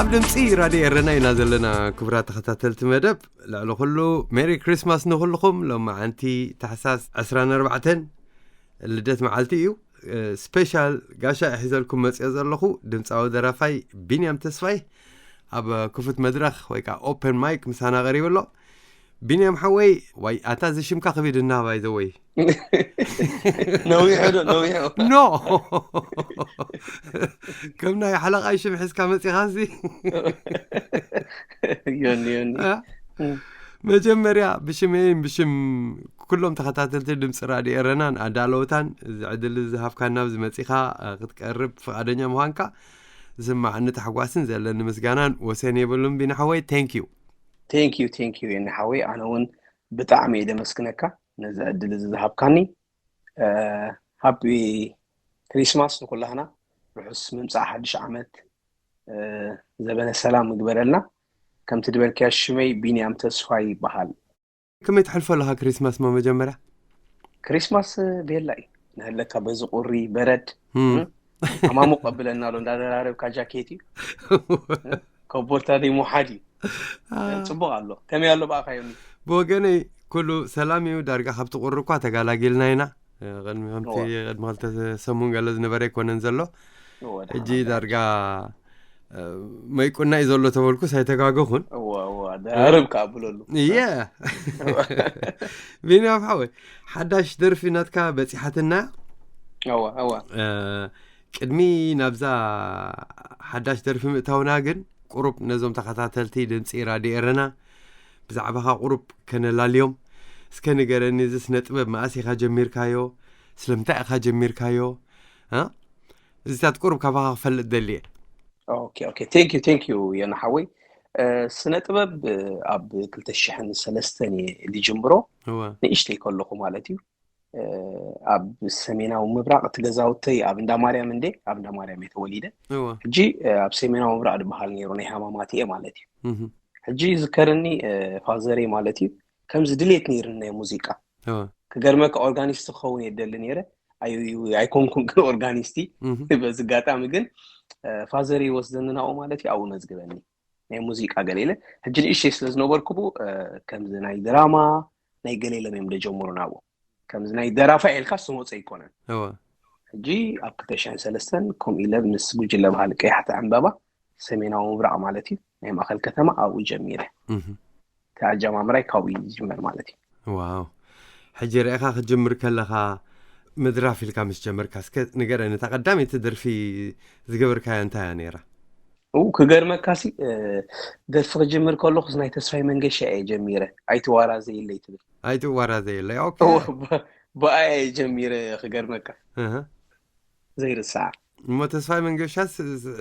ኣብ ድምፂ ራድዮ ኤረና ኢና ዘለና። ክቡራት ተኸታተልቲ መደብ፣ ልዕሊ ኩሉ ሜሪ ክሪስማስ ንኩልኹም። ሎማዓንቲ ታሕሳስ ዕስራን ኣርባዕተን ልደት መዓልቲ እዩ። ስፔሻል ጋሻ ሒዘልኩም መፅኦ ዘለኹ ድምፃዊ ደራፋይ ቢንያም ተስፋይ ኣብ ክፉት መድረኽ ወይ ከዓ ኦፕን ማይክ ምሳና ቀሪቡ ኣሎ። ቢንያም ሓወይ፣ ዋይ ኣታ እዚ ሽምካ ክቢድና ባይ ዘወይ ነዊሑ ዶ ነዊሑ? ኖ ከም ናይ ሓለቓይ ሽም ሒዝካ መፂኻ እዚ ዮኒ ዮኒ እ? መጀመርያ ብሽመይን ብሽም ኩሎም ተኸታተልቲ ድምፂ ራድዮ ኤረናን ኣዳለውታን እዚ ዕድል ዝሃብካና ኣብዚ መፂኻ ክትቀርብ ፍቓደኛ ምዃንካ ዝስማዓኒ ታሕጓስን ዘለኒ ምስጋናን ወሰን የብሉን። ቢኒ ሓወይ፣ thank you። Thank you thank you የኒ ሓወይ፣ ኣነ እውን ብጣዕሚ እየ ደመስግነካ ነዚ ዕድል እዚ ዝሃብካኒ። ሃፒ ክሪስማስ ንኩላህና፣ ርሑስ ምምፃእ ሓድሽ ዓመት፣ ዘበነ ሰላም ምግበረልና። ከምቲ ድበልክያ ሽመይ ቢንያም ተስፋይ ይበሃል። ከመይ ትሕልፎ ኣለኻ ክሪስማስ? ማ መጀመርያ ክሪስማስ ቤላ እዩ ንህለካ፣ በዚ ቁሪ በረድ እም። ኣማሙቕ ቀብለና ኣሎ እንዳደራረብካ ጃኬት እዩ። ከቦርታ ደይ ሙሓድ እዩ። ጽቡቕ ኣሎ። ከመይ ኣሎ ብኣኻ ዮኒ? ብወገነይ ኩሉ ሰላም እዩ። ዳርጋ ካብቲ ቁሪ እኳ ተጋላጊልና ኢና። ቅድሚ ከምቲ እወ። ቅድሚ ክልተ ሰሙን ገለ ዝነበረ ኣይኮነን ዘሎ። እወ፣ ደሓን ሕጂ ኣለካ። ዳርጋ መይቁና እዩ ዘሎ ተበልኩስ ኣይተጋገኹን። እወ እወ፣ ደራርብ ከኣ ብለሉ። እየ ቢንያም ሓወይ፣ ሓዳሽ ደርፊ ናትካ በፂሓትና። እወ እወ። ቅድሚ ናብዛ ሓዳሽ ደርፊ ምእታውና ግን ቁሩብ ነዞም ተኸታተልቲ ድምፂ ራድዮ ኤረና ብዛዕባኻ ቁሩብ ከነላልዮም። እስከ ንገረኒ፣ እዚ ስነ ጥበብ መኣስ ኢኻ ጀሚርካዮ? ስለምንታይ ኢኻ ጀሚርካዮ? እ? እዚታት ቁሩብ ካባኻ ክፈልጥ ደልየ። Okay okay thank you thank you የና ሓወይ። ስነ ጥበብ ኣብ ክልተ ሽሕን ሰለስተን እየ ዝጅምሮ፣ እወ ንእሽተይ ከለኹ ማለት እዩ። ኣብ ሰሜናዊ ምብራቕ እቲ ገዛውተይ ኣብ እንዳ ማርያም እንዴ፣ ኣብ እንዳ ማርያም እየ ተወሊደ። እወ ሕጂ ኣብ ሰሜናዊ ምብራቕ ዝበሃል ነይሩ፣ ናይ ሃማማት እየ ማለት እዩ። እህ ሕጂ ዝከረኒ ፋዘረይ ማለት እዩ፣ ከምዚ ድሌት ነይርኒ ናይ ሙዚቃ። እወ ክገርመካ ኦርጋኒስት ክኸውን እየ ደሊ ነይረ። ኣይ- ኣይኮንኩን ግን ኦርጋኒስቲ። እህ በዚ ኣጋጣሚ ግን ፋዘር ይወስደኒ ናብኡ ማለት እዩ፣ ኣብኡ መዝግበኒ ናይ ሙዚቃ ገለ ኢለ። ሕጂ ንእሽተይ ስለ ዝነበርኩ ብኡ ከምዚ ናይ ድራማ ናይ ገለ ኢሎም እዮም ደጀምሩ ናብኡ። ከምዚ ናይ ደራፋይ ኢልካ ዝተመፀ ኣይኮነን። እወ ሕጂ ኣብ ክልተ ሽሕን ሰለስተን ከምኡ ኢለ ምስ ጉጅለ ባህሊ ቀያሕቲ ዕምበባ ሰሜናዊ ምብራቕ ማለት እዩ ናይ ማእኸል ከተማ ኣብኡ ጀሚረ። እህ እቲ ኣጀማምራይ ካብኡ እዩ ዝጅመር ማለት እዩ። ዋው። ሕጂ ርኢኻ ክትጅምር ከለኻ ምድራፍ ኢልካ ምስ ጀመርካ እስከ ንገረኒ፣ እታ ቀዳመይቲ ደርፊ ዝገበርካያ እንታይ እያ ነይራ? ው ክገርመካሲ እ፣ ደርፊ ክጅምር ከለኹስ ናይ ተስፋይ መንገሻ እየ ጀሚረ። ኣይትዋራ ዘይለይ ትብል ኣይትዋራ ዘይለይ። ኦኬ። እወ፣ ብ- ብኣያ እየ ጀሚረ። ክገርመካ እህ። ዘይርሳዕ። እሞ ተስፋይ መንገሻስ ዝ-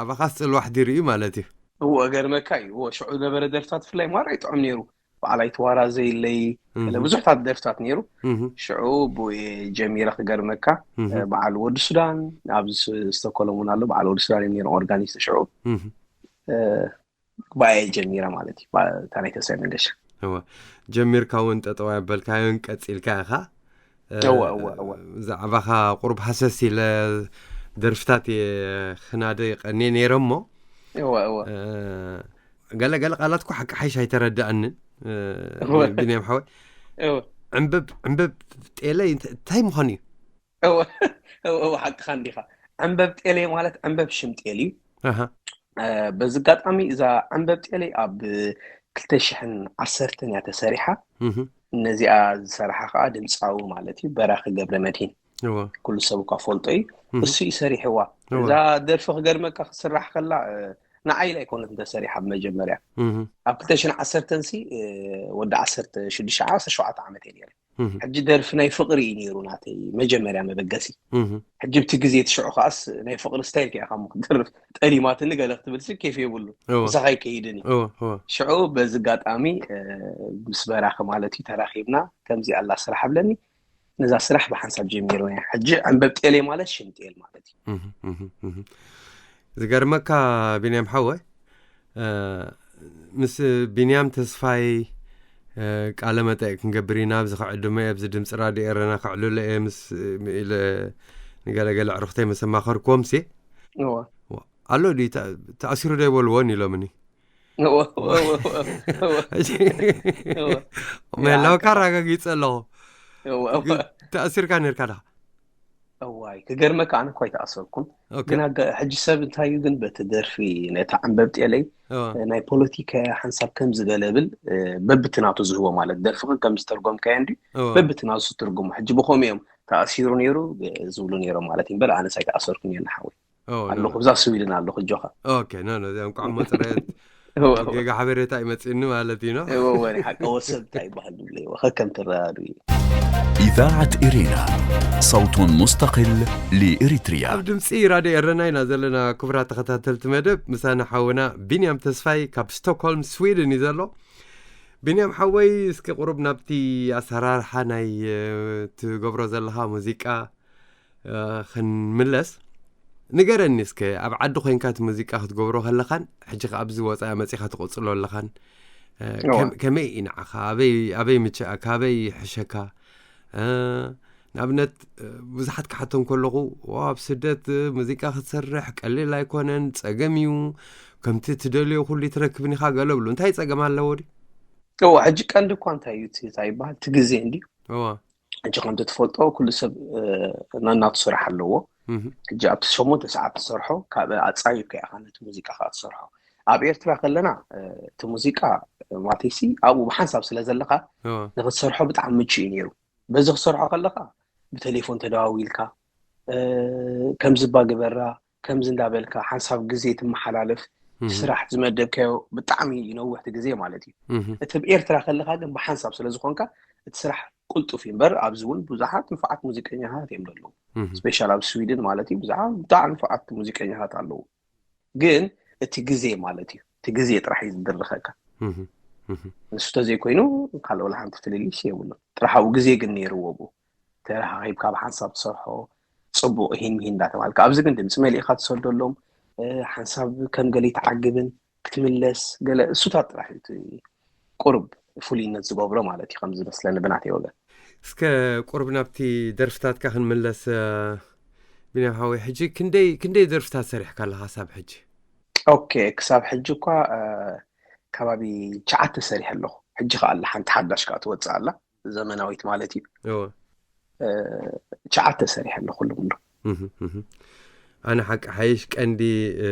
ኣባኻስ ጽልዋ ኣሕዲሩ እዩ ማለት እዩ። እወ ገርመካ እዩ። እወ ሽዑ ነበረ ደርፍታት ብፍላይ ማራ ይጥዑም ነይሩ። በዓል ኣይትዋራ ዘይለይ፣ እህ። ገለ ብዙሕታት ደርፍታት ነይሩ። እህ። ሽዑ ብኡ እየ ጀሚረ ክገርመካ። እህ። በዓል ወዲ ሱዳን ኣብዚ ስ- ስቶኮሎም እውን ኣሎ። በዓል ወዲ ሱዳን እዮም ነይሮም ኦርጋኒስት ሽዑ። እህ። እ፣ ብኣየ ጀሚረ ማለት እዩ። ባ- እታ ናይ ተስፋይ መንገሻ። እወ። ጀሚርካ እውን ጠጠው ኣበልካዮን ቀጺልካ ኢኻ። እ፣ እወ፣ እወ፣ እወ። ብዛዕባኻ ቁሩብ ሃሰስ ኢለ ደርፍታት እየ ክናደ ይቐንየ ነይረ እሞ፣ እወ፣ እወ። እ፣ ገለ ገለ ቃላት እኮ ሓቂ ሓይሽ ኣይተረድኣንን። እ፣ እወ። ቢንያም ሓወይ፣ እወ። ዕንበብ ዕንበብ ጤለይ እንተ- እንታይ ምዃኑ እዩ? እወ፣ እወ፣ እወ፣ ሓቅኻ እንዲኻ። ዕንበብ ጤለይ ማለት ዕንበብ ሽም ጤል እዩ። ኣሃ። እ፣ በዚ ኣጋጣሚ እዛ ዕንበብ ጤለይ ኣብ ክልተ ሽሕን ዓሰርተን እያ ተሰሪሓ። እህ። ነዚኣ ዝሰራሓ ከዓ ድምፃዊ ማለት እዩ በራኺ ገብረ መድሂን። እወ። ኩሉ ሰብ እኳ ፈልጦ እዩ። እህ። እሱ እዩ ሰሪሕዋ። እወ። እዛ ደርፊ ክገርመካ ክስራሕ ከላ እ፣ ንዓይ ኢላ ኣይኮነትን ተሰሪሓ ብመጀመርያ። እህ። ኣብ ክልተ ሽሕን ዓሰርተን ሲ እ፣ ወዲ ዓሰርተ ሽዱሽተ ዓሰርተ ሸውዓተ ዓመት እየ ነይረ። እህ። ሕጂ ደርፊ ናይ ፍቕሪ እዩ ነይሩ ናተይ መጀመርያ መበገሲ። እህ። ሕጂ ብቲ ግዜ እቲ ሽዑ ከዓስ ናይ ፍቕሪ ስታይል ከ ኢኻ እሞ ክትደርፍ፣ ጠሊማትኒ ገለ ክትብል ሲ ኬፍ የብሉ። እወ። ምሳኻ ኣይከይድን እዩ። እወ እወ። ሽዑ በዚ ኣጋጣሚ እ፣ ምስ በራኺ ማለት እዩ ተራኺብና፣ ከምዚ ኣላ ስራሕ ኣብለኒ፣ ነዛ ስራሕ ብሓንሳብ ጀሚርና። ሕጂ ዕንበብ ጤሌ ማለት ሽም ጤል ማለት እዩ። እህ፣ እህ፣ እህ። ዝገርመካ ቢንያም ሓወ፣ እ፣ ምስ ቢንያም ተስፋይ እ፣ ቃለ መጠይቅ ክንገብር ኢና። ኣብዚ ክዕድሞ እየ፣ ኣብዚ ድምፂ ራድዮ ኤረና ከዕልሎ እየ ምስ ኢለ ንገለገለ ኣዕሩኽተይ ምስ ኣማኸርክዎም ሲ እወ። ኣሎ ድዩ ተ- ተኣሲሩ ዶ ይበልዎን ኢሎምኒ። እወ፣ እወ፣ እወ፣ እወ፣ እወ። ምህላውካ ይዓርቀኻ። ኣረጋጊጸ ኣለኹ። እወ፣ እወ። ግን ተኣሲርካ ነርካ ዳ? እዋይ፣ ክገርመካ፣ ኣነ እኳ ኣይተኣሰርኩን። ኦኬ። ግን ኣጋ- ሕጂ ሰብ እንታይ እዩ ግን በቲ ደርፊ ነታ ዕንበብ ጤለይ እወ። ናይ ፖለቲካ ሓንሳብ ከም ዝገለብል በብትናቱ ዝህቦ ማለት ደርፍኽን ከም ዝተርጎምካዮ እንዲ እወ። በብትናቱ ዝትርጉሙ ሕጂ ብኸም እዮም ተኣሲሩ ነይሩ ዝብሉ ነይሮም ማለት እዩ። እምበር ኣነስ ኣይተኣሰርኩን እየ ሓወይ እወ፣ ኣለኹ እወ። ብዛ ስዊድን ኣለኹ እጆኻ። ኦኬ ኖ ኖ እዚኦም ቋዕ መፅረየት እወ፣ እወ። ጌጋ ሓበሬታ ይመፅእኒ ማለት እዩ ኖ። እወ፣ እወ፣ ናይ ሓቂ ወሰብ እንታይ ይበሃል ዝብለይዎ ከከም ትረዳድኡ እዩ። إذاعة إرينا، صوت مستقل لإريتريا. ኣብ ድምፂ ራድዮ ኤረና ኢና ዘለና። ክቡራት ተኸታተልቲ መደብ ምሳና ሓውና ቢንያም ተስፋይ ካብ ስቶክሆልም ስዊድን እዩ ዘሎ። ቢንያም ሓወይ እስኪ ቁሩብ ናብቲ ኣሰራርሓ ናይ እ፣ ትገብሮ ዘለኻ ሙዚቃ እ፣ ክንምለስ ንገረኒ እስከ። ኣብ ዓዲ ኮይንካ እቲ ሙዚቃ ክትገብሮ ከለኻን ሕጂ ከ ኣብዚ ወፃኢ መፂኻ ትቕፅሎ ኣለኻን እ፣ እዋ። ከም- ከመይ እዩ ንዓኻ? ኣበይ ኣበይ ምችኣካ? ኣበይ ይሕሸካ? እ፣ ንኣብነት እ፣ ብዙሓት ክሓቶም ከለኹ "ዋ፣ ኣብ ስደት እ፣ ሙዚቃ ክትሰርሕ ቀሊል ኣይኮነን፣ ጸገም እዩ፣ ከምቲ ትደልዮ ኩሉ ይትረክብን ኢኻ" ገለ ብሉ። እንታይ ጸገም ኣለዎ ድዩ? እዋ፣ ሕጂ ቀንዲ እኳ እንታይ እዩ እቲ እንታይ ይበሃል እቲ ግዜ እንዲ እዋ ሕጂ ከምቲ ትፈልጦ ኩሉ ሰብ እ፣ ናናቱ ስራሕ ኣለዎ። እህ፣ ሕጂ ኣብቲ ሸሞንተ ሰዓት ትሰርሖ ካብ ኣጻይብካ ኢኻ ነቲ ሙዚቃ ከዓ ትሰርሖ። ኣብ ኤርትራ ከለና እ፣ እቲ ሙዚቃ ማለተይሲ ኣብኡ ብሓንሳብ ስለ ዘለኻ እዋ ንክትሰርሖ ብጣዕሚ ምቹ እዩ ነይሩ። በዚ ክትሰርሖ ከለኻ ብቴሌፎን ተደዋዊልካ እ፣ ከምዚ እባ ግበራ ከምዚ እንዳበልካ ሓንሳብ ግዜ ትመሓላለፍ እህ፣ ስራሕ ዝመደብካዮ ብጣዕሚ ይነውሕ እቲ ግዜ ማለት እዩ። እህ፣ እቲ ብኤርትራ ከለካ ግን ብሓንሳብ ስለ ዝኾንካ እቲ ስራሕ ቁልጡፍ እዩ እምበር ኣብዚ እውን ብዙሓት ንፉዓት ሙዚቀኛታት እዮም ዘለዉ እህ፣ ስፔሻል ኣብ ስዊድን ማለት እዩ ብዙሓት ብጣዕሚ ንፉዓት ሙዚቀኛታት ኣለዉ ግን እቲ ግዜ ማለት እዩ እቲ ግዜ ጥራሕ እዩ ዝድርኸካ እህ፣ እህ፣ ንሱ ተዘይኮይኑ ካልእ ወላ ሓንቲ ፍልልይስ የብሉን ጥራሕ ኣብኡ ግዜ ግን ነይርዎ ብኡ ተረኻኺብካ ብሓንሳብ ትሰርሖ ፅቡቕ ሂን ምሂን እንዳተባልካ ኣብዚ ግን ድምፂ መሊእካ ትሰደሎም እ፣ ሓንሳብ ከም ገለ ይትዓግብን ክትምለስ ገለ እሱታት ጥራሕ እዩ እቲ ቁሩብ ፍሉይነት ዝገብሮ ማለት እዩ ከም ዝመስለኒ ብናተይ ወገን እስከ ቁርብ ናብቲ ደርፍታትካ ክንምለስ እ፣ ቢንያም ሓወይ ሕጂ ክንደይ ክንደይ ደርፍታት ሰሪሕካ ኣለኻ ሳብ ሕጂ? ኦኬ ክሳብ ሕጂ እኳ እ፣ ከባቢ ትሽዓተ ሰሪሐ ኣለኹ ሕጂ ከኣ ኣላ ሓንቲ ሓዳሽ ከኣ ትወፅእ ኣላ ዘመናዊት ማለት እዩ እወ እ፣ ትሽዓተ ሰሪሐ ኣለኹ ልምዶ እህ፣ እህ። ኣነ ሓቂ ሓይሽ ቀንዲ እ፣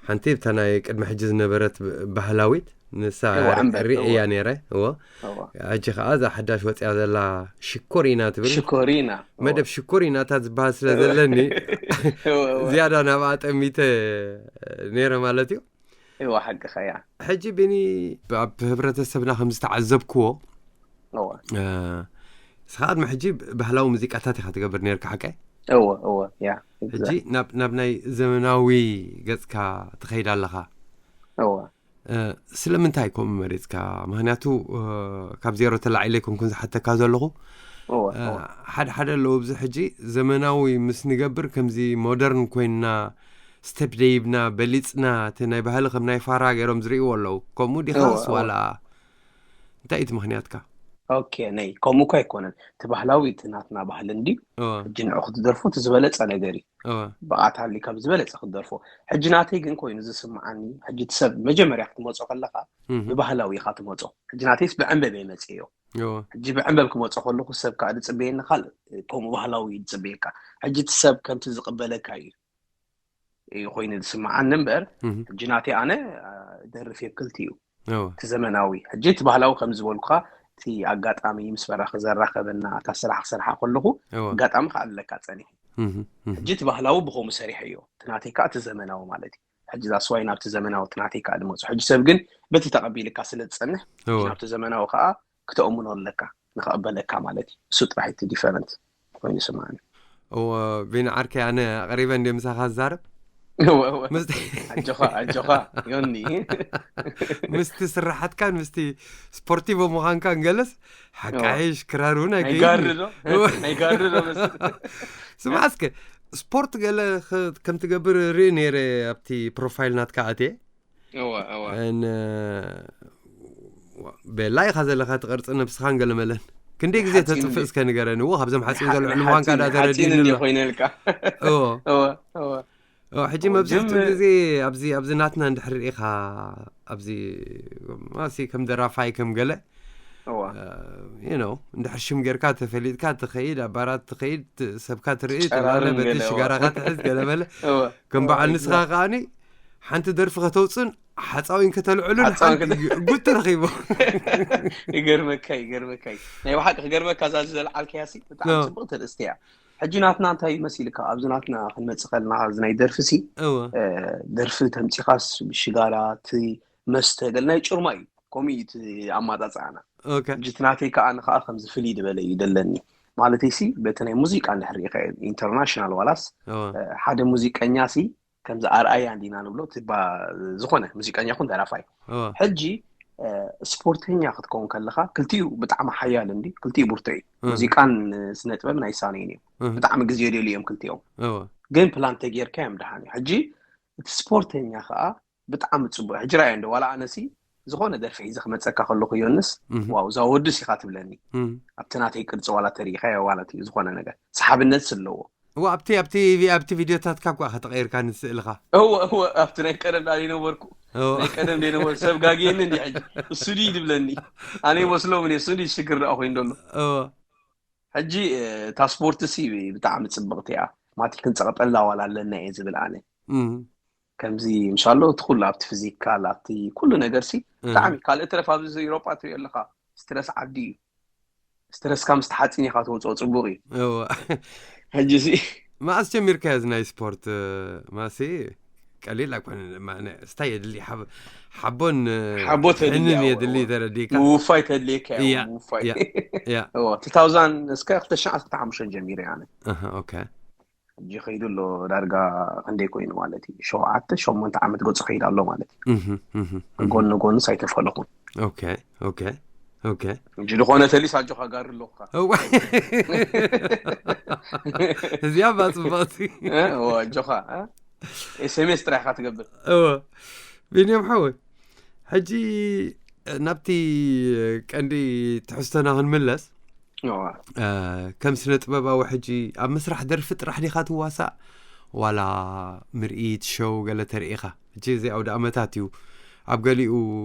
ሓንቲ እታ ናይ ቅድሚ ሕጂ ዝነበረት ብ- ባህላዊት ንሳ እወ፣ ኣንበር፣ ሪእያ እወ። ነይረ እዎ እወ። ሕጂ ከዓ እዛ ሓዳሽ ወፅያ ዘላ ሽኮሪና ትብል ሽኮሪና መደብ ሽኮሪና እታ ዝበሃል ስለ ዘለኒ እወ፣ እወ። ዝያዳ ናብኣ ጠሚተ ነይረ ማለት እዩ እወ ሓቅኻ እያ ሕጂ ቢኒ ኣብ ህብረተሰብና ከም ዝተዓዘብክዎ እወ እ፣ ንስኻ ቅድሚ ሕጂ ባህላዊ ሙዚቃታት ኢኻ ትገብር ነርካ ሓቀ እወ እወ ያ ሕጂ ናብ ናብ ናይ ዘመናዊ ገፅካ ትኸይድ ኣለኻ እወ እ፣ ስለምንታይ ከምኡ መሪፅካ? ምክንያቱ እ፣ ካብ ዜሮ ተላዒለ ኣይኮንኩን ዝሓተካ ዘለኹ እወ እ፣ እወ ሓደ ሓደ ኣለዉ ኣብዚ ሕጂ ዘመናዊ ምስ ንገብር ከምዚ ሞደርን ኮይንና ስተፕ ደይብና በሊፅና እቲ ናይ ባህሊ ከም ናይ ፋራ ገይሮም ዝርእይዎ ኣለዉ ከምኡ ዲኻስ እወ፣ እወ። ዋላ እንታይ እዩ እቲ ምክንያትካ ኦኬ ነይ ከምኡ እኳ ኣይኮነን እቲ ባህላዊ እቲ ናትና ባህሊ እንዲ እወ ሕጂ ንዑ ክትደርፎ እቲ ዝበለፀ ነገር እዩ እወ ብኣት ሃሊካ ብዝበለፀ ክትደርፎ ሕጂ ናተይ ግን ኮይኑ ዝስምዓኒ ሕጂ እቲ ሰብ መጀመርያ ክትመፆ ከለካ እህ፣ ብባህላዊ ኢካ ትመፆ ሕጂ ናተይስ ብዕንበብ እየ መፅዮ እወ ሕጂ ብዕንበብ ክመፆ ከለኩ ሰብ ከዓ ዝፅበየኒ ካልእ ከምኡ ባህላዊ እዩ ዝፅበየካ ሕጂ እቲ ሰብ ከምቲ ዝቕበለካ እዩ እዩ ኮይኑ ዝስምዓኒ እምበር እህ፣ ሕጂ ናተይ ኣነ አ፣ ደርፍ የክልቲ እዩ እወ እቲ ዘመናዊ ሕጂ እቲ ባህላዊ ከም ዝበልኩካ እቲ ኣጋጣሚ ምስ በራኺ ዘራኸበና እታ ስራሕ ክሰርሓ ከለኹ እወ ኣጋጣሚ ክኣለካ ፀኒሑ እህ፣ እህ፣ ሕጂ እቲ ባህላዊ ብኸምኡ ሰሪሐ እዮ እቲ ናተይ ከዓ እቲ ዘመናዊ ማለት እዩ ሕጂ ዛስዋይ ናብቲ ዘመናዊ እቲ ናተይ ከዓ ድመፁ ሕጂ ሰብ ግን በቲ ተቐቢልካ ስለ ዝፀንሕ እወ ናብቲ ዘመናዊ ከዓ ክተእምኖ ኣለካ ንክቕበለካ ማለት እዩ እሱ ጥራሕ እቲ ዲፈረንት ኮይኑ ስምዓኒ እወ ቢኒ ዓርከይ ኣነ ኣቕሪበ እንደ ምሳኻ ዝዛረብ እወ፣ እወ። ምስቲ ኣጆኻ ኣጆኻ ዮኒ ምስቲ ስራሓትካን ምስቲ ስፖርቲቮ ምዃንካን ገለስ ሓቃይሽ ክራር እውን ናይ ኣይከይድን ጋሪ እዩ። ዶ እወ። ናይ ጋሪ ዶ መስል ስማዕ እስከ ስፖርት ገለ ኸ- ከም ትገብር ርኢ ነይረ ኣብቲ ፕሮፋይል ናትካ ኣትየ እወ እወ ን ቤላ ኢኻ ዘለኻ ትቐርፂ ነብስኻን ገለመለን ክንደይ ግዜ ሓፂን ተፅፍእ እንዲ- እስከ ንገረኒ እዎ ካብዞም ሓፂን ሓ- ዘልዕሉ ምዃንካ ሓፂን- ዳ ሓፂን ተረዲእኒ እንዲ ኣሎ ኮይነልካ እዎ እወ እወ ሕጂ መብዛሕትኡ ግዜ ኣብዚ ኣብዚ ናትና እንድሕር ርኢኻ ኣብዚ ማሲ ከም ደራፋይ ከም ገለ you know እንድሕር ሽም ጌርካ ተፈሊጥካ ትኸይድ ኣባራት ትኸይድ ሰብካ ትርኢ ተላለ በቲ ሽጋራኻ ትሕዝ ገለ በለ ከም በዓል ንስኻ ከዓኒ ሓንቲ ደርፊ ከተውፅን ሓፃዊን ከተልዕሉን ጉድ ተረኺቦ። ይገርመካ ይገርመካ ናይ ብሓቂ ክገርመካ እዛ ዘለዓልከያ ሲ ብጣዕሚ ፅብቕቲ ርእስቲ እያ። ሕጂ ናትና እንታይ ይመስልካ ኣብዚ ናትና ክንመፅእ ከለና እዚ ናይ ደርፊ ሲ ደርፊ ተምፂኻስ ሽጋራ እቲ መስተ ገለ ናይ ጭርማ እዩ። ከምኡ እዩ እቲ ኣማፃፅኣና። ሕጂ እቲ ናተይ ከዓ ንከዓ ከምዚ ፍልይ ዝበለ እዩ ደለኒ ማለተይ ሲ በቲ ናይ ሙዚቃ እንድሕር ርኢኻ ኢንተርናሽናል ዋላስ ሓደ ሙዚቀኛ ሲ ከምዚ ኣርኣያ እንዲና ንብሎ ትባ ዝኾነ ሙዚቀኛ ኩን ደራፋይ ሕጂ ስፖርተኛ ክትከውን ከለካ ክልቲኡ ብጣዕሚ ሓያል እንዲ ክልቲኡ ብርቱዕ እዩ። ሙዚቃን ስነ ጥበብ ናይ ሳነይን እዮም። ብጣዕሚ ግዜ ደልዩ እዮም ክልቲኦም። ግን ፕላን ተጌርካዮም ድሓን እዩ። ሕጂ እቲ ስፖርተኛ ከዓ ብጣዕሚ ፅቡቅ ሕጂ ራእዮ እንዶ ዋላ ኣነሲ ዝኾነ ደርፊ ሒዘ ክመፀካ ከለኩ ዮንስ ዋው እዛ ወድስ ኢካ ትብለኒ። ኣብቲ ናተይ ቅርፂ ዋላ ተሪኢካዮ ማለት እዩ ዝኾነ ነገር ሰሓብነት ስለዎ። እዋ ኣብቲ ኣብቲ ኣብቲ ቪድዮታትካ እኳ ከተቀይርካ ንስእልካ እወ እወ ኣብቲ ናይ ቀደም ዳ ነበርኩ ናይ ቀደም ደ ነበር ሰብ ጋግየኒ እንዲ ሕጂ እሱ ድዩ ድብለኒ። ኣነ ይመስሎም እኔ እሱ ድዩ ሽግር ደኣ ኮይኑ ደሎ። እወ ሕጂ እታ ስፖርት ሲ ብጣዕሚ ፅብቕቲ እያ። ማቲ ክንፀቐጠላ ዋላ ኣለና እየ ዝብል ኣነ እም። ከምዚ ምሻሎ እቲ ኩሉ ኣብቲ ፊዚካል ኣብቲ ኩሉ ነገር ሲ ብጣዕሚ ካልእ ትረፍ ኣብዚ ኢሮጳ ትሪኦ ኣለካ ስትረስ ዓዲ እዩ። ስትረስካ ምስ ተሓፂን ኢኻ ትወፅኦ ፅቡቅ እዩ። እወ። ሕጂ ሲ መኣስ ጀሚርካዮ እዚ ናይ ስፖርት ማሲ ቀሊል ኣይኮነ። ስታይ የድሊ ሓቦን ሓቦ ተድሊ ሕንን የድሊ ተረዲካ። ምውፋይ ተድልየካ እያ ምውፋይ። ያ። ያ። እወ፣ two thousand እስከ ክልተ ሽሕ ዓሰርተ ሓሙሽተ ጀሚረ ኣነ። ኣሃ፣ ኦኬ። ሕጂ ከይዱ ኣሎ ዳርጋ ክንደይ ኮይኑ ማለት እዩ ሸውዓተ ሸሞንተ ዓመት ገፁ ከይድ ኣሎ ማለት እዩ። እህ፣ እህ፣ እህ። ጎኒ ጎንስ ኣይተፈለኹን። ኦኬ፣ ኦኬ፣ ኦኬ። ሕጂ ዝኾነ ተሊስ ኣጆኻ ጋሪ ኣለኹካ። እዋ። እዚኣ ባ ፅብቕቲ። እ፣ እዋ፣ ኣጆኻ እ? ኤስኤምኤስ ጥራይ ኢኻ ትገብር። እወ። ቢንያም ሓወይ፣ ሕጂ ናብቲ ቀንዲ ትሕዝቶና ክንምለስ፣ እዋ። እ፣ ከም ስነ ጥበባዊ ሕጂ ኣብ መስራሕ ደርፊ ጥራሕ ዲኻ ትዋሳእ ዋላ ምርኢት ሾው ገለ ተርኢኻ? ሕጂ እዚ ኣውደ ኣመታት እዩ፣ ኣብ ገሊኡ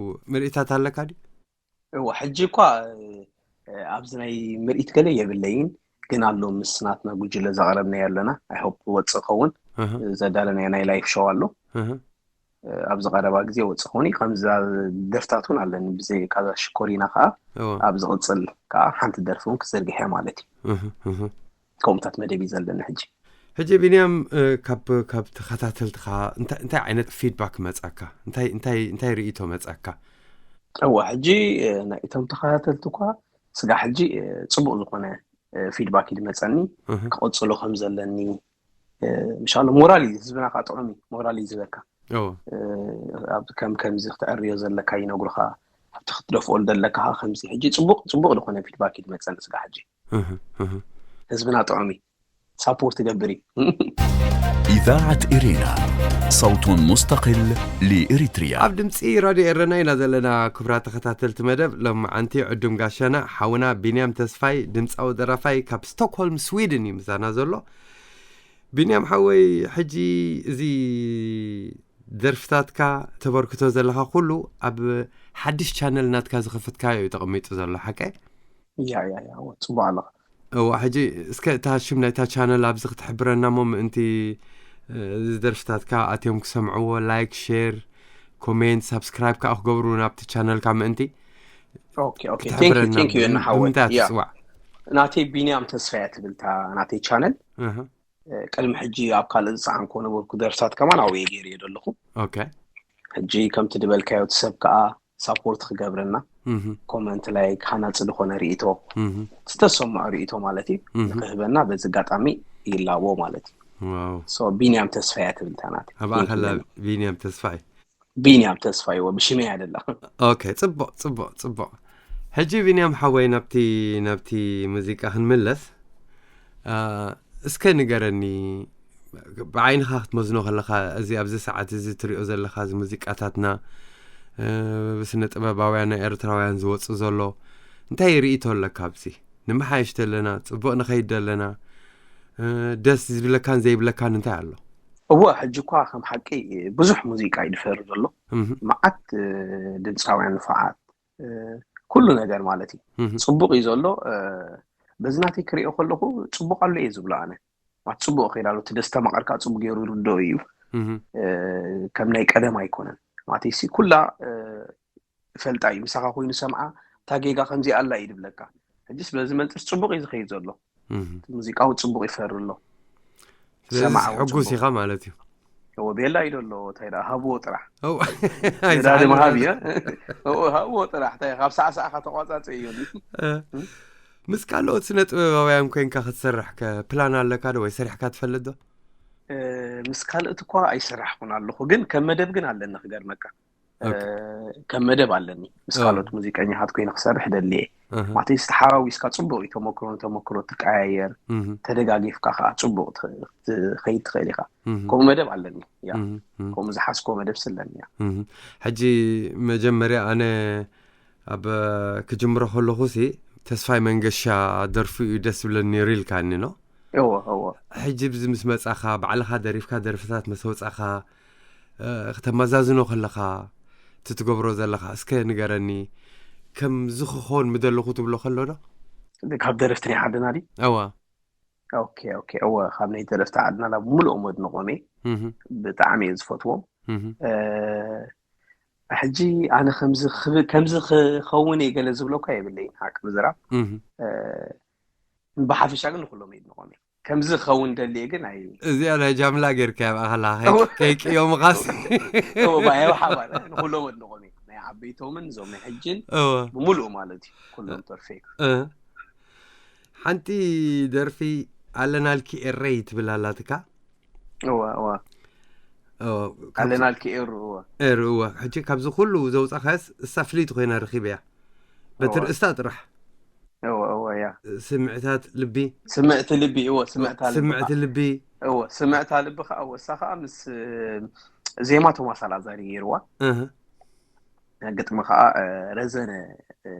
ምርኢታት ኣለካ ድዩ? እወ፣ ሕጂ እኳ እ፣ ኣብዚ ናይ ምርኢት ገለ የብለይን፣ ግን ኣሎ ምስ ናትና ጉጅለ ዘቕረብናዮ ኣለና። I hope ወፅእ ኸውን። እህ፣ ዘዳለናዮ ናይ ላይፍ ሾው ኣሎ። እህ። እ፣ ኣብዚ ቀረባ ግዜ ወፅእ ኸውን እዩ። ከምዚ ደርፍታት እውን ኣለኒ። ብዘይ ካዛ ሽኮሪና ከዓ እወ። ኣብ ዝቕፅል ከዓ ሓንቲ ደርፊ እውን ክዘርግሕ እየ ማለት እዩ። እህ፣ እህ። ከምኡታት መደብ እዩ ዘለኒ ሕጂ። ሕጂ ቢንያም፣ እ፣ ካብ ካብ ተኸታተልትኻ እንታይ እንታይ ዓይነት ፊድባክ መጻካ? እንታይ እንታይ እንታይ ርእይቶ መጻካ? እወ፣ ሕጂ እ፣ ናይ እቶም ተኸታተልቲ እኳ ስጋ ሕጂ እ፣ ጽቡቕ ዝኾነ እ፣ ፊድባክ እዩ ዝመጸኒ። እህ። ክቕጽሎ ከም ዘለኒ እ፣ ምሻሎ ሞራል እዩ ህዝብና ከዓ ጥዑም እዩ ሞራል እዩ ዝበካ። እወ። እ፣ ኣብ ከም ከምዚ ክትዕርዮ ዘለካ ይነግሩኻ። ኣብቲ ክትደፍኦ ዘለካ ከዓ ከምዚ ሕጂ ጽቡቕ ጽቡቕ ዝኾነ ፊድባክ እዩ ዝመጸኒ ስጋ ሕጂ። እህ፣ እህ። ህዝብና ጥዑም እዩ። ሳፖርት ይገብር እዩ። إذاعة إرينا، صوت مستقل لإريتريا. ኣብ ድምፂ ራድዮ ኤረና ኢና ዘለና። ክቡራት ተኸታተልቲ መደብ ሎማዓንቲ ዕዱም ጋሻና ሓውና ቢንያም ተስፋይ ድምፃዊ ደራፋይ ካብ ስቶክሆልም ስዊድን እዩ ምሳና ዘሎ። ቢንያም ሓወይ፣ ሕጂ እዚ ደርፍታትካ ተበርክቶ ዘለካ ኩሉ ኣብ ሓድሽ ቻነል ናትካ ዝኸፈትካዮ እዩ ተቐሚጡ ዘሎ፣ ሓቀ? ያ ያ ያ እወ፣ ጽቡቕ ኣለኻ። እዋ፣ ሕጂ እስከ እታ ሽም ናይታ ቻነል ኣብዚ ክትሕብረና እሞ ምእንቲ፣ እ፣ እዚ ደርፍታትካ ኣትዮም ክሰምዕዎ፣ ላይክ፣ ሼር፣ ኮሜንት፣ ሳብስክራይብ ከኣ ክገብሩ ናብቲ ቻነልካ ምእንቲ ኦኬ፣ ኦኬ። Thank you፣ ክትሕብረና thank you፣ ብም-፣ እናሓወይ። ብምንታይ እያ ያ። ትጽዋዕ? ናተይ ቢንያም ተስፋያ ትብል እታ ናተይ ቻነል። እህ። እ፣ ቅድሚ ሕጂ ኣብ ካልእ ዝጸዓንኮ ነበርኩ ደርፍታት ከማን ኣብኡ እየ ገይረዮ ዘለኹ። ኦኬ። ሕጂ ከምቲ ዝበልካዮ እቲ ሰብ ከኣ ሳፖርት ክገብረና፣ እህ። ኮመንት፣ ላይክ፣ ሃናጺ ዝኾነ ርእይቶ፣ እህ። ዝተሰምዖ ርእይቶ ማለት እዩ፣ እህ። ንክህበና በዚ ኣጋጣሚ ይላቦ ማለት እዩ። ዋው። ሶ ቢንያም ተስፋያ ትብል እታ ናተይ። ኣብኣ ከላ ቢንያም ተስፋይ። ቢንያም ተስፋይ እወ፣ ብሽመይ እያ ደላ። ኦኬ፣ ጽቡቕ፣ ጽቡቕ፣ ጽቡቕ። ሕጂ ቢንያም ሓወይ ናብቲ፣ ናብቲ ሙዚቃ ክንምለስ። አ፣ እስከ ንገረኒ፣ ብዓይንኻ ክትመዝኖ ከለኻ፣ እዚ ኣብዚ ሰዓት እዚ ትሪኦ ዘለኻ፣ እዚ ሙዚቃታትና፣ እ፣ ብስነ ጥበባውያን ናይ ኤርትራውያን ዝወጽእ ዘሎ፣ እንታይ ርእይቶ ኣለካ ኣብዚ? ንመሓየሽ ደለና፣ ጽቡቕ ንኸይድ ደለና፣ እ፣ ደስ ዝብለካን ዘይብለካን እንታይ ኣሎ? እወ፣ ሕጂ እኳ ከም ሓቂ ብዙሕ ሙዚቃ እዩ ዝፈሪ ዘሎ። እህ፣ መዓት እ፣ ድምፃውያን ንፉዓት፣ እ፣ ኩሉ ነገር ማለት እዩ። እህ፣ ፅቡቅ እዩ ዘሎ። እ፣ በዚ ናተይ ክሪኦ ከለኹ ፅቡቅ ኣሎ እየ ዝብሎ ኣነ። ማለት ፅቡቅ ከይዳ ኣሎ፣ እቲ ደስታ መቐርካ ፅቡቅ ገይሩ ይርድኦ እዩ። እህ፣ እ፣ ከም ናይ ቀደም ኣይኮነን ማለት ሲ ኩላ እ፣ ይፈልጣ እዩ። ምሳኻ ኮይኑ ሰምዓ፣ እታ ጌጋ ከምዚ ኣላ እዩ ዝብለካ። ሕጂ ስለዚ መንፅር ፅቡቅ እዩ ዝኸይድ ዘሎ። እህ። ሙዚቃው ፅቡቅ ይፈሪ ኣሎ። ስለዚ ሰማዕ ሕጉስ ጽቡቅ። ኢኻ ማለት እዩ። እዎ፣ ቤላ እዩ ዘሎ። እንታይ ደኣ፣ ሃብዎ ጥራሕ። ኦ፣ ነዳዲ ኣይሰሓልን ምሃብ ዘሎ። እየ። እዎ፣ ሃብዎ ጥራሕ። እንታይ፣ ካብ ሳዕ ሳዕኻ ተቋጻጽ እዩ። እ፣ ምስ ካልኦት ስነ ጥበባውያን ኮይንካ ክትሰርሕ ከ ፕላን ኣለካ ዶ ወይ ሰሪሕካ ትፈልጥ ዶ? እ፣ ምስ ካልኦት እኳ ኣይሰራሕኩን ኣለኹ፣ ግን ከም መደብ ግን ኣለኒ ክገርመካ። እ፣ ኦኬ። ከም መደብ ኣለኒ። ምስ ኦ። ካልኦት ሙዚቀኛታት ኮይነ ክሰርሕ ደልየ። እህ፣ ማለተይ፣ ዝተሓዋዊስካ ጽቡቅ እዩ። ተመክሮ ንተመክሮ ትቀያየር፣ እህ፣ ተደጋጊፍካ ከዓ ጽቡቅ ት-፣ ትኸይድ ትኽእል ኢኻ። እህ፣ ከምኡ መደብ ኣለኒ። ያ፣ እህ፣ እህ፣ ከምኡ ዝሓስኮ መደብ ስለኒ። ያ። እህ። ሕጂ መጀመርያ ኣነ ኣብ ክጅምሮ ከለኹ ሲ ተስፋይ መንገሻ ደርፉ እዩ ደስ ዝብለኒ ነይሩ ኢልካኒ ኖ? እዎ፣ እዎ። ሕጂ ብዚ ምስ መጻኻ፣ ባዕልኻ ደሪፍካ ደርፍታት ምስ ወጻኻ፣ እ፣ ክተመዛዝኖ ከለኻ፣ እቲ ትገብሮ ዘለኻ፣ እስከ ንገረኒ፣ ከምዚ ክኸውን ምደለኹ ትብሎ ከሎ ዶ? ካብ ደረፍቲ ናይ ዓድና ድዩ? እዋ። ኦኬ፣ ኦኬ። እወ፣ ካብ ናይ ደረፍቲ ዓድና ናብ ሙሉኦም ወድንቖም እየ። እህ፣ ብጣዕሚ እየ ዝፈትዎም። እህ፣ እ፣ ሕጂ ኣነ ከምዚ ክብ-፣ ከምዚ ክኸውን እየ ገለ ዝብሎ እኳ የብለይን፣ ሓቂ ምዝራብ። እህ። እ፣ ብሓፈሻ ግን ንኩሎም የድንቖም እየ። ከምዚ ክኸውን ደልየ ግን ኣይ-፣ እዚኣ ናይ ጃምላ ጌርካያ ብኣኸላ እወ። ከይቅዮምኻስ። እወ፣ ባየው ሓባር ንኩሎም ወድንቖም እየ። ናይ ዓበይቶምን እዞም ናይ ሕጅን እወ። ብምሉኡ ማለት እዩ። ኩሎም ፐርፌክት። እ። ሓንቲ ደርፊ ኣለናልኪ ኤረይ ትብል ኣላትካ። እወ፣ እወ። እወ፣ ካብ ኣለናልኪ ኤሩ፣ እወ። ኤሩ፣ እወ። ሕጂ ካብዚ ኩሉ ዘውጻኻያስ እሳ ፍልይቲ ኮይና ረኺበያ። በቲ እወ። ርእስታ ጥራሕ። እወ፣ እወ፣ ያ። ስምዕታት ልቢ። ስምዕቲ ልቢ፣ እወ፣ ስምዕታ ልቢ ስምዕቲ ኸዓ። ልቢ። እወ፣ ስምዕታ ልቢ ኸዓ፣ እወ፣ እሳ ኸዓ ምስ፣ እ፣ ዜማ ቶማስ ኣልኣዛር እዩ ገይርዋ። እህ። ግጥሚ ኸዓ፣ እ፣ ረዘነ፣ እ፣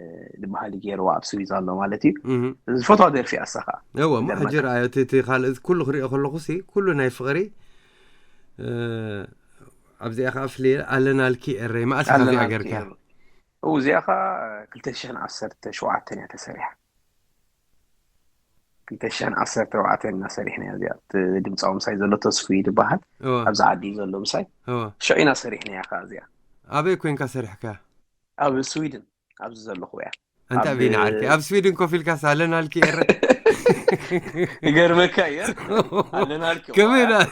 ዝበሃል እዩ ገይርዋ፣ ኣብ ስዊዝ ኣሎ ማለት እዩ። እህ። ዝፈትዋ ደርፊ እያ እሳ ኸዓ። እወ፣ እሞ ሕጂ ይገርመካ። ረኣዮ፣ እቲ፣ እቲ ካልእ ኩሉ ክሪኦ ከለኹ ሲ፣ ኩሉ ናይ ፍቕሪ፣ እ፣ ኣብዚኣ ኸዓ ፍልየ ኣለናልኪ ኤረይ፣ መኣስ ኢኻ እዚኣ ኣለናልኪ ጌርካ? ኤሩ። እው፣ እዚኣ ኸዓ ክልተ ሽሕን ዓሰርተ ሸውዓተን እያ ተሰሪሓ። ክልተ ሽሕን ዓሰርተ ሸውዓተን ኢና ሰሪሕናያ እዚኣ። እቲ ድምፃዊ ምሳይ ዘሎ ተስፉ እዩ ዝበሃል። እወ። ኣብዚ ዓዲ እዩ ዘሎ ምሳይ። እወ። ሽዑ ኢና ሰሪሕናያ ኸዓ እዚኣ። ኣበይ ኮይንካ ሰሪሕካ? ኣብ ስዊድን፣ ኣብዚ ዘለኹ እያ። ኣንታ ኣብ ቢኒ ዓርኪ፣ ኣብ ስዊድን ኮፍ ኢልካስ ኣለናልኪ ኤረ? ይገርመካ እየ። ኣለናልኪ፣ ከመይ እዋ፣ ዳ-?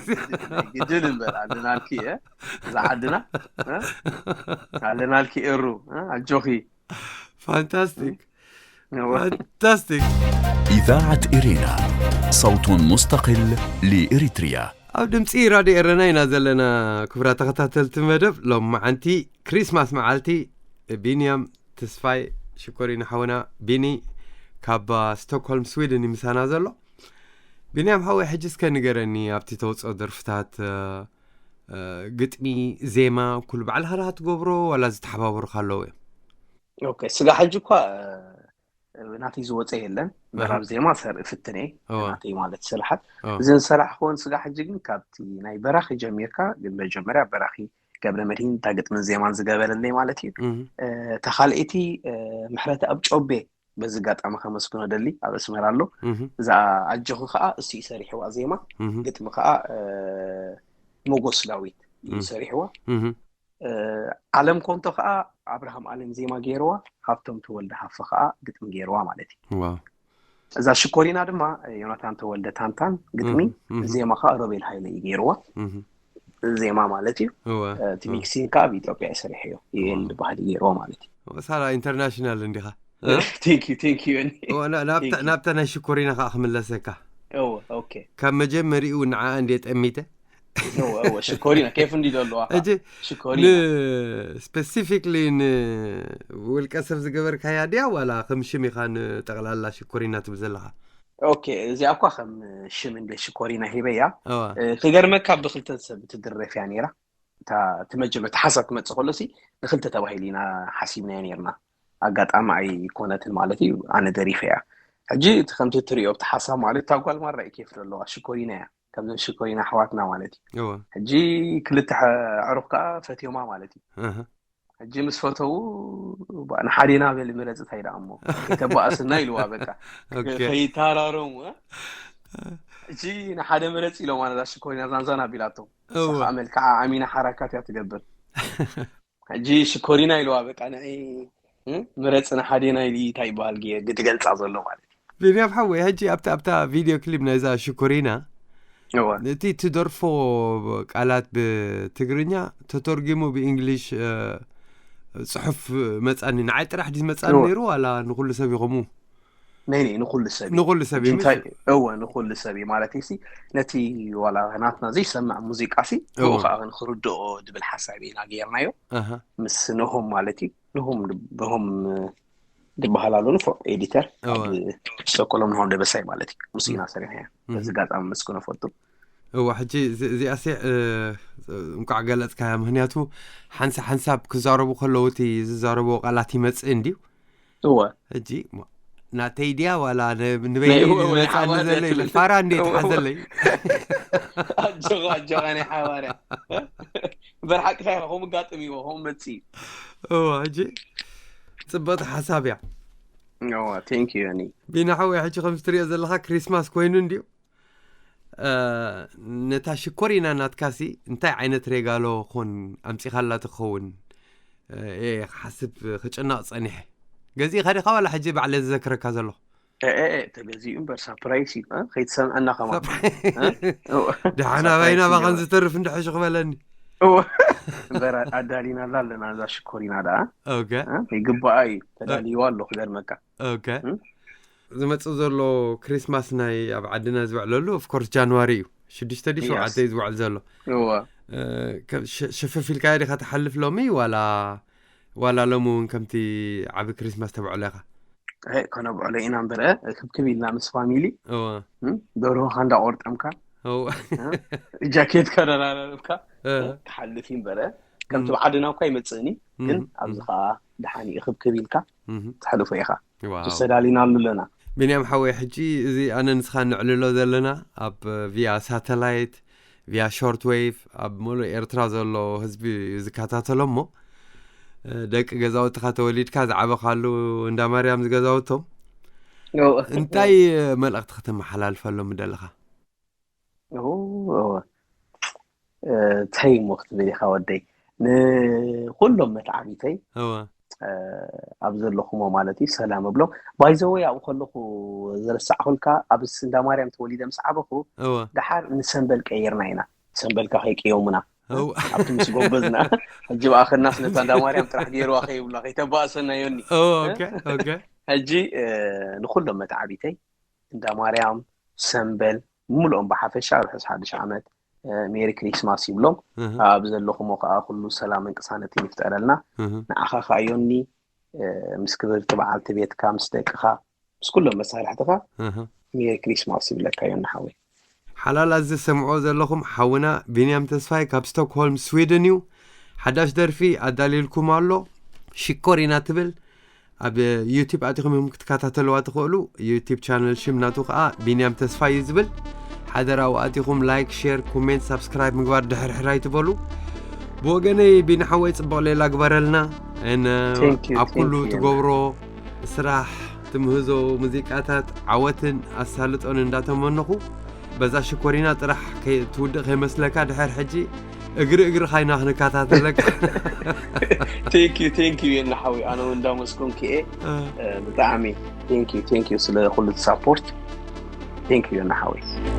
ግድን እምበር፣ ኣለናልኪ እየ። እዛ ዓድና፣ እ? ኣለናልኪ ኤሩ፣ እ? ኣጆኺ። ፋንታስቲክ። እወ። ፋንታስቲክ። إذاعة إرينا، صوت مستقل لإريتريا. ኣብ ድምፂ ራድዮ ኤረና ኢና ዘለና። ክቡራት ተኸታተልቲ መደብ፣ ሎም መዓንቲ ክሪስማስ መዓልቲ፣ ቢንያም ተስፋይ ሽኮሪና ሓውና ቢኒ ካብ ስቶክሆልም ስዊድን እዩ ምሳና ዘሎ። ቢንያም ሓወይ፣ ሕጂ እስከ ንገረኒ፣ ኣብቲ ተውፅኦ ደርፍታት፣ እ፣ እ፣ ግጥሚ፣ ዜማ ኩሉ ባዕልኻ ዲኻ ትገብሮ ዋላ ዝተሓባበሩካ ኣለዉ እዮም? ኦኬ፣ ስጋ ሕጂ እኳ፣ እ፣ ናተይ ዝወፀ የለን። ምዕራብ ዜማ ሰር-፣ እፍትን እየ፣ እዋ። ናተይ ማለት ስራሓት። እዋ። እዚ ንሰራሕ ክኾን ስጋ ሕጂ ግን ካብቲ ናይ በራኺ ጀሚርካ፣ ግን መጀመርያ በራኺ ገብረ መድሂን እታ ግጥምን ዜማን ዝገበረለይ ማለት እዩ። እህ። እ፣ እታ ካልኣይቲ፣ እ፣ ምሕረት ኣብ ጮቤ በዚ ኣጋጣሚ ከመስግኖ ደሊ፣ ኣብ ኣስመራ ኣሎ። እህ። እዛ ኣጆኺ ከኣ እሱ እዩ ሰሪሕዋ ዜማ፣ እህ። ግጥሚ ከኣ፣ እ፣ ሞጎስ ዳዊት እዩ እህ። ሰሪሕዋ። እህ። እ፣ ዓለም ኮንቶ ከኣ ኣብርሃም ኣለም ዜማ ገይርዋ፣ ሃብቶም ተወልደ ሃፈ ከኣ ግጥሚ ገይርዋ ማለት እዩ። ዋው። እዛ ሽኮሪና ድማ ዮናታን ተወልደ ታንታን ግጥሚ፣ እህ፣ እህ። ዜማ ከኣ ሮቤል ሃይለ እዩ ገይርዋ። እህ። ዜማ ማለት እዩ። እወ፣ እ፣ እቲ እወ። ሚክሲንግ ከኣ ኣብ ኢትዮጵያ እዩ ሰሪሕዮ። ዩኤል እወ። ዝበሃል እዩ ገይርዋ ማለት እዩ። እወ፣ ሳላ ኢንተርናሽናል እንዲኻ። እ? Thank you፣ thank you፣ ዮኒ። እወ፣ ና-፣ ናብታ፣ Thank you። ናብታ ናይ ሽኮሪና ከኣ ክምለሰካ። እወ፣ ኦኬ። ካብ መጀመሪኡ ንዓኣ እንድየ ጠሚተ። እወ፣ እወ፣ ሽኮሪና፣ ኬፍ እንዲ ዘለዋ ኸኣ። ሕጂ ሽኮሪና። ን-፣ ስፔሲፊክሊ ንውልቀ ሰብ ዝገበርካያ ድያ ዋላ ከም ሽም ኢኻ ንጠቕላላ ሽኮሪና ትብል ዘለኻ? ኦኬ፣ እዚኣ እኳ ከም ሽም እንደ ሽኮሪና ሂበያ። እዋ። እ፣ ክገርመካ ብክልተ ሰብ ትድረፍ እያ ነይራ። እታ፣ እቲ መጀመርታ ሓሳብ ክመጽእ ከሎ ሲ ንክልተ ተባሂሉ ኢና ሓሲብናዮ ነይርና። ኣጋጣሚ ኣይኮነትን ማለት እዩ፣ ኣነ ደሪፈ እያ። ሕጂ እቲ ከምቲ እትሪኦ ኣብቲ ሓሳብ ማለት እታ ጓል ማራ እዩ ኬፍ ዘለዋ፣ ሽኮሪና እያ። ከምዘን ሽኮሪና ኣሕዋትና ማለት እዩ። እወ ሕጂ ክልተ ኣዕሩኽ ከዓ ፈትዮማ ማለት እዩ። እህ ሕጂ ምስ ፈተዉ ንሓዴና በል ምረፅ እንታይ ደኣ እሞ ከይተባእስና ኢልዋ። በቃ ኦኬ ከይታራረሙ እ? ሕጂ ንሓደ ምረፅ ኢሎም ኣነዛ ሽኮሪና ዛንዛን ኣቢላቶም። እወ ሰኻ መልክዓ ኣሚና ሓራካት እያ ትገብር። ሕጂ ሽኮሪና ኢልዋ በቃ ንዒ እ? ምረፅ ንሓዴና ኢሊ እንታይ ይበሃል ጌ- ትገልፃ ዘሎ ማለት እዩ። ቢንያም ሓወይ፣ ሕጂ ኣብታ ኣብታ ቪድዮ ክሊፕ ናይዛ ሽኮሪና እወ እቲ ትደርፎ ቃላት ብትግርኛ ተተርጊሙ ብእንግሊሽ እ፣ ጽሑፍ መጻኒ። ንዓይ ጥራሕ ድዩ መጻኒ እወ ነይሩ ዋላ ንኹሉ ሰብ ይኸሙ? ነይ ነይ ንኩሉ ሰብ እዩ። ንኹሉ ሰብ ሕጂ እዩ እንታይ ምስ እወ ንኩሉ ሰብ እዩ ማለት እዩ። ነቲ ዋላ ናትና ዘይሰምዕ ሙዚቃ ሲ ብኡ እወ ከዓ ንክርድኦ ድብል ሓሳብ ኢና ገይርናዮ። ኣሃ ምስ ነሆም ማለት እዩ። ነሆም ነሆም ዝበሃል ኣሎ ንፎ ኤዲተር እወ ኣብ ስቶኮሎም፣ ነሆም ደበሳይ ማለት እዩ። ምስ ኢና ሰሪሕና እህ በዚ ጋጣሚ መስክኖ ፈቱ። እወ። ሕጂ እዚ- እዚኣሲ እ፣ እንኳዕ ገለጽካያ። ምክንያቱ ሓንሳ ሓንሳብ ክዛረቡ ከለዉ እቲ ዝዛረብዎ ቃላት ይመጽእ እንድዩ። እወ ሕጂ ሞ- ናተይ ድያ ዋላ ን- ንበይ ናይ እወ ናይ ዝመጽኣኒ ሓባር ዘሎ እያ ይብል። ትብል። ፋራ እንዴ እወ እወ ትሓዘለይ? ኣጆኻ ኣጆኻ ናይ ሓባር እያ። እምበር ሓቅኻ ኢኻ፣ ከምኡ ጋጥም ይዎ ከምኡ መጽእ እዩ። እወ። ሕጂ ጽብቕቲ ሓሳብ እያ። እወ ቴንክ ዩ ዮኒ። ቢና ሓወይ፣ ሕጂ ከም ትሪኦ ዘለኻ ክሪስማስ ኮይኑ እንድዩ። እ፣ ነታ ሽኮሪና ናትካሲ እንታይ ዓይነት ሬጋሎ ኮን ኣምጺኻላ ትኸውን? እ፣ እየ ክሓስብ ክጭነቕ ጸኒሐ። ገዚእኻ ዲኻ ዋላ ሕጂ ባዕለ ዝዘክረካ ዘለኹ? እ፣ እ፣ እ፣ ተገዚኡ እምበር ሳፕራይስ እዩ እ? ከይትሰምዐና ከማን ሳፕራይስ እ? እወ፣ ድሓና ሳፕራይስ ባይና ባኻን ይገበር። ዝተርፍ እንድሕሽ ክበለኒ። እወ እምበር ኣዳሊናላ ኣለና እዛ ሽኮሪና ደኣ ኦኬ እ? ይግባኣ እዩ። ተዳልይዋ ኣሎ ክገርመካ። ኦኬ እ? ዝመጽእ ዘሎ ክሪስማስ ናይ ኣብ ዓድና ዝውዕለሉ ኦፍኮርስ ጃንዋሪ እዩ። ሽዱሽተ ድዩ ሸውዓተ የስ እዩ ዝውዕል ዘሎ? እወ እ፣ ከ- ሸ- ሸፈፍ ኢልካ ዲኻ ትሓልፍ ሎሚ ዋላ ዋላ ሎሚ እውን ከምቲ ዓቢ ክሪስማስ ተብዕሎ ኢኻ? እ፣ ከነብዕሎ ኢና እምበረ ክብክብ ኢልና ምስ ፋሚሊ እወ እ? ደርሆኻ እንዳቆርጠምካ እወ እ? ጃኬትካ ደራረብካ እ፣ እ? ትሓልፍ እዩ እምበረ ከምቲ እም፣ ብዓድና እኳ ይመጽእኒ ግን እም፣ ኣብዚ እም፣ ከዓ ደሓን እዩ ክብክብ ኢልካ እም። ትሕልፎ ኢኻ። ዋው ተሰዳሊና ኣሉለና። ቢንያም ሓወይ፣ ሕጂ እዚ ኣነ ንስኻ ንዕልሎ ዘለና ኣብ ቪያ ሳተላይት ቪያ ሾርት ዌቭ ኣብ ሙሉእ ኤርትራ ዘሎ ህዝቢ እዩ ዝከታተሎ። እሞ እ፣ ደቂ ገዛውትኻ ተወሊድካ ዝዓበኻሉ እንዳ ማርያም ዝገዛውቶም እንታይ መልእኽቲ ከተመሓላልፈሎም ምደለኻ? እንታይ እሞ ክትብል ኢኻ ወደይ፣ ንኩሎም መትዓቢተይ እወ ኣብ ዘለኹሞ ማለት እዩ ሰላም እብሎም። ባይዘወይ ኣብኡ ከለኹ ዝረሳዕኩልካ ኣብ እንዳ ማርያም ተወሊደ ምስ ዓበኹ እወ ደሓር ንሰንበል ቀይርና ኢና። ሰንበልካ ከይቅየሙና እወ ኣብቲ ምስ ጎበዝና ሕጂ ብኣኸናስ ነታ እንዳ ማርያም ጥራሕ ገይርዋ ከይብላ ከይተባእሰና ዮኒ። እወ ኦኬ ኦኬ ሕጂ ንኩሎም መትዓቢተይ እንዳ ማርያም ሰንበል ምሉኦም ብሓፈሻ ርሑስ ሓድሽ ዓመት ሜሪ ክሪስማስ ይብሎም። እህ ኣብ ዘለኹሞ ከዓ ኩሉ ሰላምን ቅሳነትን ይፍጠረልና። እህ ንዓኻ ከዓ ዮኒ ምስ ክብርቲ በዓልቲ ቤትካ ምስ ደቅኻ ምስ ኩሎም መሳርሕትኻ እህ ሜሪ ክሪስማስ ይብለካ ዮኒ ሓወይ። ሓላላት ዝሰምዕዎ ዘለኹም ሓውና ቢንያም ተስፋይ ካብ ስቶክሆልም ስዊድን እዩ። ሓዳሽ ደርፊ ኣዳልይልኩም ኣሎ። ሽኮር ኢና ትብል። ኣብ ዩቲብ ኣቲኹም እዮም ክትከታተልዋ ትኽእሉ። ዩቲብ ቻነል ሽም ናቱ ከዓ ቢንያም ተስፋይ እዩ ዝብል። ሓደራ ኣብኡ ኣቲኹም ላይክ፣ ሼር፣ ኮሜንት፣ ሳብስክራይብ ምግባር ድሕርሕር ኣይትበሉ። ብወገነይ ቢኒ ሓወይ ጽቡቕ ሌላ ግበረልና። እን Thank you, ኣብ ኩሉ thank you። ትገብሮ ስራሕ ትምህዞ ሙዚቃታት ዓወትን ኣሳልጦን እንዳተመነኹ በዛ ሽኮሪና ጥራሕ ከይ- ትውድእ ከይመስለካ ድሕር ሕጂ እግሪ እግርኻ ኢና ክንከታተለካ። ቴንክ ዩ ቴንክ ዩ የና ሓወይ ኣነ እውን እንዳመስገንኩ እየ። ብጣዕሚ ቴንክ ዩ ቴንክ ዩ ስለ ኩሉ ሳፖርት። ቴንክ ዩ የና ሓወይ።